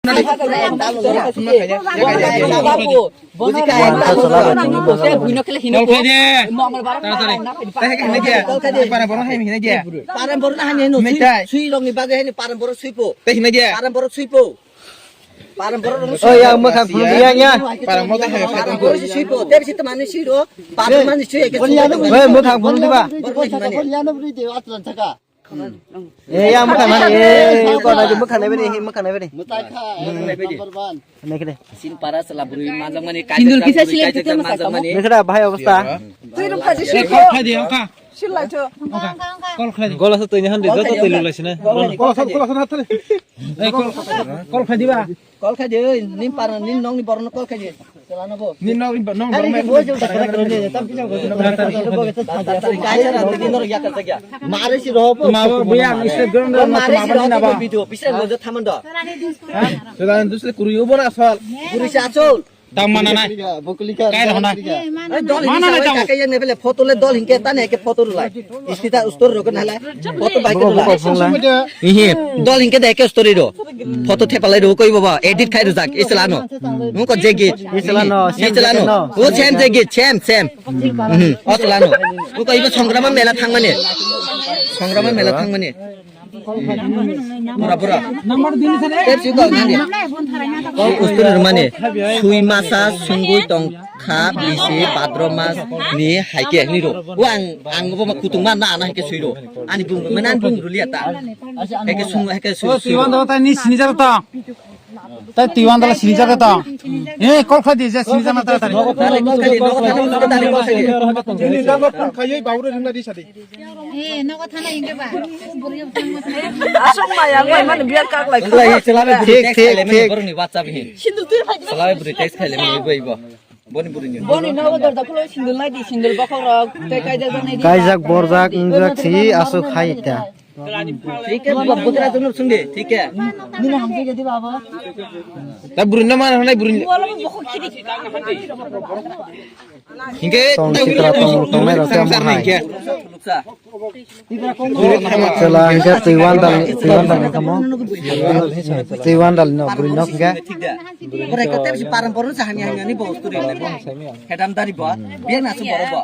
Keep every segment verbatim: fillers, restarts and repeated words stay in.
Kol khai de. Taratari. Para borok hai hinai de. Paran borok na hani hino. Metai. Sui rong ni bagwi hani paran borok sui po. Tei hinai de. Paran borok sui po. Paran borok rong sui. Oh, ya, mwkhang phunuk ya, ya. Paran borok hai. Paran borok sui po. Tei bisi tamani sui ro. Paran mani sui eke sui. Oi, mwkhang phunuk diba. Borok hinai de. Eh, ya, mwkhang nai, eh, kok lagi mwkhang nai bini, mwkhang nai bini. Mwtai kha, eh, number one. Nai khe de. Sin para sala bwrwi majak mani, sindur kaijak kisa bwrwi, silai kaijak tete majak mani. Nai khe da, bhai, obostha. Twi rwkha di, eh, kol khai di, oka. Silai tho. Oka. Kol khai di. Gola sa twi ni han di, joto twi lulai sina. Kol khai di, kol khai di. Gola sa, gola sa na thani. Eh, kol, kol khai di ba. Kol khai di, oi, nin para, nin nong ni borok no kol khai di. Ni nok, nok, nok, nok. Mare si roho po. Ma bo, buya, Instagram, ma bo, video, bisa lo je thaman do. Selain tu sih kuri ubo na asal. Kuri si asal. Tang mana nai? Kai rohna. Dol ini mana nai sawai tang? Kake yang nebele photo le dol hingke tane ke photo rulai. Istita ustor rogo nala. Photo bai ke rulai. Ihi. Dol hingke de ke story do. Photo thepalai do koi baba edit khai rujak islano. Nungko jegi. Islano, same islano. Jegi no. O same jegi, same, same. Mhm. O islano. Nungko ibo Songrama mela thangmani. Songrama mela thangmani. Pura, pura. Tepsi dol nani. Kol usturi rwmani. Sui masa sungui tong kha bisi bhadro mas ni haike ni ro. O ang, ang bo ma kutung ma na na haike sui ro. Ani bung, mana ani bung rulia ta. Haike sung, haike sui. O, sui ro. Tiwan do ta ni sini jar ta. Ta tiwan dala sini jar ta. Eh, kol kha di je sini jar na ta ta. Nogo thani, nogo thani, nogo thani, nogo thani, kol kha di. Ini dago phone khayoi baure ringna di sadi. Eh, nogo thana inge ba. Asok maya ngai mane biar kak lai. Thik, thik, thik. Boroni WhatsApp hi. Sindur twi phai. Salai buri text khaile mani ibo ibo. Boni buri ni. Boni nogo dorda khulo sindur lai di, sindur bokhok rok. Tei kaijak jani di. Kaijak borjak ingjak si asok hai ta. Thik hai, bukra tunuk sungdi, thik hai. Nini hamse gedi baba. Ta buri na mana nai buri. Wala bokhok khidi. Hingke tong sitra tong tongnai rok tamo hai. Chela hingke twi wandal, twi wandal ni tamo. Twi wandal no bwrwi nok hingke. Bwrwi kotep si param boru sa hanya hanya ni bo sturi le bo. Hedam dari bo. Biar na su boru bo.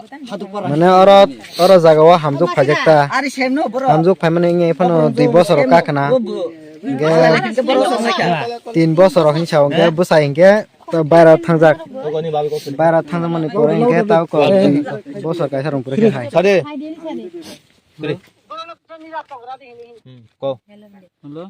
Mane oro, oro jaga o hamjwk phaijak ta. Ari sem no boru. Hamjwk phaimani wngya phano dui bosor o kakhna. Hingke tin bosor o hinsa hingke bwsai hingke. To baira thangjak. Baira thangjakmani pore hingke tao ko bosor kaisa rong pore khe hai. Sade. Kore. Hmm, ko. Hello.